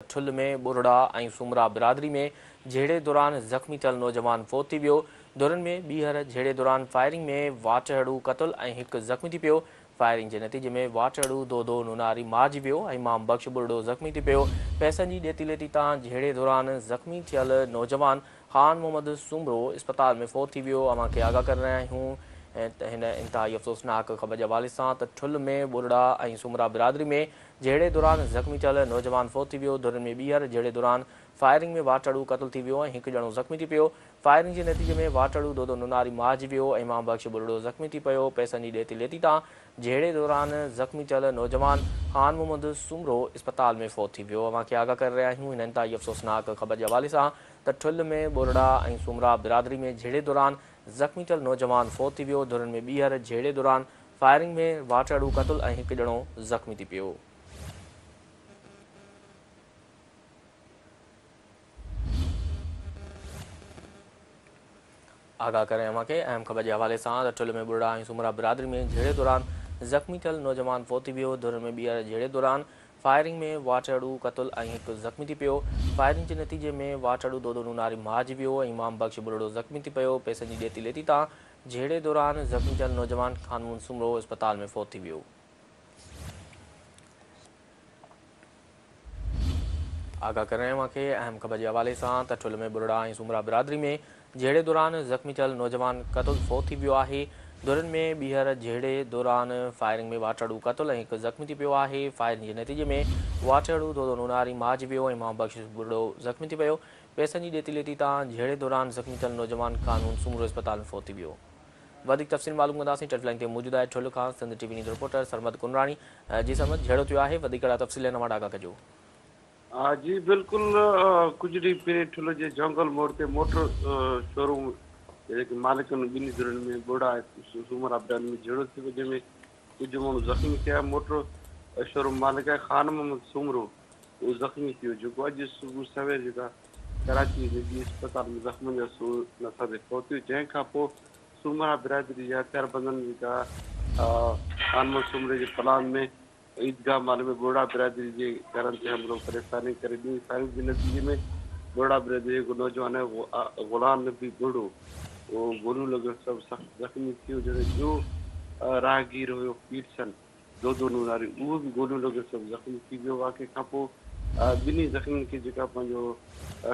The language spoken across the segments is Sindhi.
ٺل ۾ ٻرڙا ۽ سومرا برادري ۾ جهيڙي دوران زخمي ٿيل نوجوان فوت ٿي ويو، ڌرين ۾ ٻيهر جهيڙي دوران فائرنگ ۾ واٽهڙو قتل ۽ هڪ زخمي ٿي پيو، فائرنگ جي نتيجي ۾ واٽهڙو دودو نوناري مارجي ويو ۽ امام بخش ٻرڙو زخمي ٿي پيو، پئسن جي ڏيتي ليتي تان جهيڙي دوران زخمي ٿيل نوجوان خان محمد سومرو اسپتال ۾ فوت ٿي ويو، اوهان کي آگاهه ڪري رهيا آهيون هن انتهائي افسوسناڪ خبر جي حوالي سان ته ٺل ۾ ٻرڙا ۽ سومرا برادري ۾ جهيڙي دوران زخمي ٿيل نوجوان فوت ٿي ويو، ڌرين ۾ ٻيهر جهيڙي دوران فائرنگ ۾ واٽهڙو قتل ٿي ويو ۽ هڪ ڄڻو زخمي ٿي پيو، فائرنگ جي نتيجي ۾ واٽهڙو دودو نوناري مارجي ويو ۽ امام بخش ٻرڙو زخمي ٿي پيو، پئسن جي ڏيتي ليتي تان جهيڙي دوران زخمي ٿيل نوجوان خان محمد سومرو اسپتال ۾ فوت ٿي ويو. اوهان کي آگاهه ڪري رهيا آهيون هن انتهائي افسوسناڪ خبر جي حوالي سان ته ٺل ۾ ٻرڙا ۽ سومرا برادري ۾ جهيڙي دوران زخمي ٿيل نوجوان فوت ٿي ويو، ڌرين ۾ ٻيهر جهيڙي دوران فائرنگ ۾ واٽهڙو قتل ۽ هڪ ڄڻو زخمي ٿي پيو. آگاهه ڪريان اوهان کي اهم خبر جي حوالي سان ته ٺل ۾ ٻرڙا ۽ سومرا برادري ۾ جهيڙي دوران زخمي ٿيل نوجوان فوت ٿي ويو، ڌرين ۾ ٻيهر جهيڙي دوران فائرنگ ۾ واٽهڙو قتل ۽ هڪ زخمي ٿي پيو، فائرنگ جي نتيجي ۾ واٽهڙو دودو نوناري مارجي ويو ۽ امام بخش ٻرڙو زخمي ٿي پيو، پئسن جي ڏيتي ليتي تان جهيڙي دوران زخمي ٿيل نوجوان خان محمد سومرو اسپتال ۾ فوت ٿي ويو. آگاهه ڪريان اوهان کي اهم خبر جي حوالي سان ته ٺل ۾ ٻرڙا ۽ سومرا برادري ۾ جهيڙي دوران زخمي ٿيل نوجوان قتل فوت ٿي ويو آهي. ڌرين ۾ ٻيهر جهيڙي دوران فائرنگ ۾ واٽهڙو قتل ۽ هڪ زخمي ٿي پيو آهي. فائرنگ جي نتيجي ۾ واٽهڙو دودو نوناري مارجي ويو ۽ امام بخش ٻرڙو زخمي ٿي پيو. پئسن جي ڏيتي ليتي تان جهيڙي دوران زخمي ٿيل نوجوان قانون سومرو اسپتال ۾ فوت ٿي ويو. وڌيڪ تفصيل معلوم ڪنداسين ٽيلي لائين تي موجود آهي ٺل کان Sindh T V news reporter Sarmad Kunrani جي سرمد جهيڙو ٿيو آهي وڌيڪ ڪهڙا تفصيل آهن اوهان آگاهه ڪجو. جي بلڪل ڪجهه ڏينهن پهرين ٺل جي جهنگل موڙ تي موٽر شوروم جي جيڪي مالڪ آهن ٻنهي ڌرين ۾ ٻوڙا ۽ سومرا برادري ۾ جهيڙو ٿي ويو جنهن ۾ ڪجهه ماڻهو زخمي ٿيا موٽر شوروم مالڪ آهي خان محمد سومرو اهو زخمي ٿي ويو جيڪو اڄ صبح سوير جيڪا ڪراچي جي نجي اسپتال ۾ زخمن جا سور نه سهندي فوت ٿي ويو جنهن کان پوء سومرا برادري جي هٿياربندن جيڪا خان محمد سومري جي پلان ۾ عيدگاهه مال ۾ ٻرڙا برادري جي گهرن تي حملو ڪري فائرنگ ڪري ڏني فائرنگ جي نتيجي ۾ ٻرڙا برادري جو هڪ نوجوان غلام نبي ٻرڙو اهو گوليون لڳڻ سبب سخت زخمي ٿي ويو جڏهن ٻيو راهگير هيو پيرسن دودو نوناري اهو به گوليون لڳڻ سبب زخمي ٿي ويو. واقعي کانپوء ٻنهي زخمين کي جيڪا پنهنجو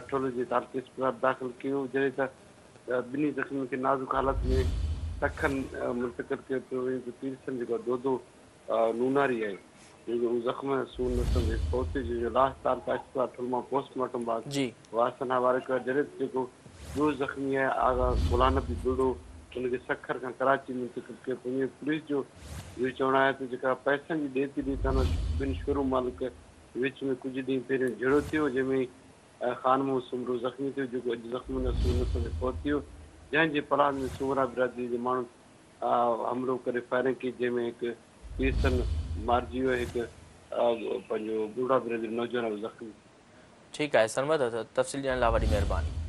ٺل جي تعلقي اسپتال داخل ڪيو جڏهن ته ٻنهي زخمين کي نازڪ حالت ۾ سکن منتقل ڪيو پيو وڃي ته پيرسن جيڪو دودو نوناري آهي جيڪو اهو زخم جا سور نه سهندي فوت ٿي ويو جنهن جو لاش تعلقه اسپتال ٺل مان پوسٽ مارٽم بعد وارثن حوالي ڪيو آهي جڏهن ته جيڪو ٻيو زخمي آهي آغا غلام نبي ٻرڙو ان کي سکر کان ڪراچي منتقل ڪيو پيو وڃي پوليس جو اهو چوڻ آهي ته جيڪا پئسن جي ڏيتي ليتي تان ٻن شوروم مالڪ وچ ۾ ڪجهه ڏينهن پهريون جهيڙو ٿيو جنهن ۾ خان محمد سومرو زخمي ٿيو جيڪو اڄ زخمن جا سور نه سهندي فوت ٿي ويو جنهن جي پلاند ۾ سومرا برادري جي ماڻهن حملو ڪري فائرنگ ڪئي جنهن ۾ هڪ پيرسن مارجي ويو هڪ پنهنجو ٻرڙا برادري نوجوان به زخمي ٿي ٺيڪ آهي سرمد تفصيل ڏيڻ لاء وڏي مهرباني.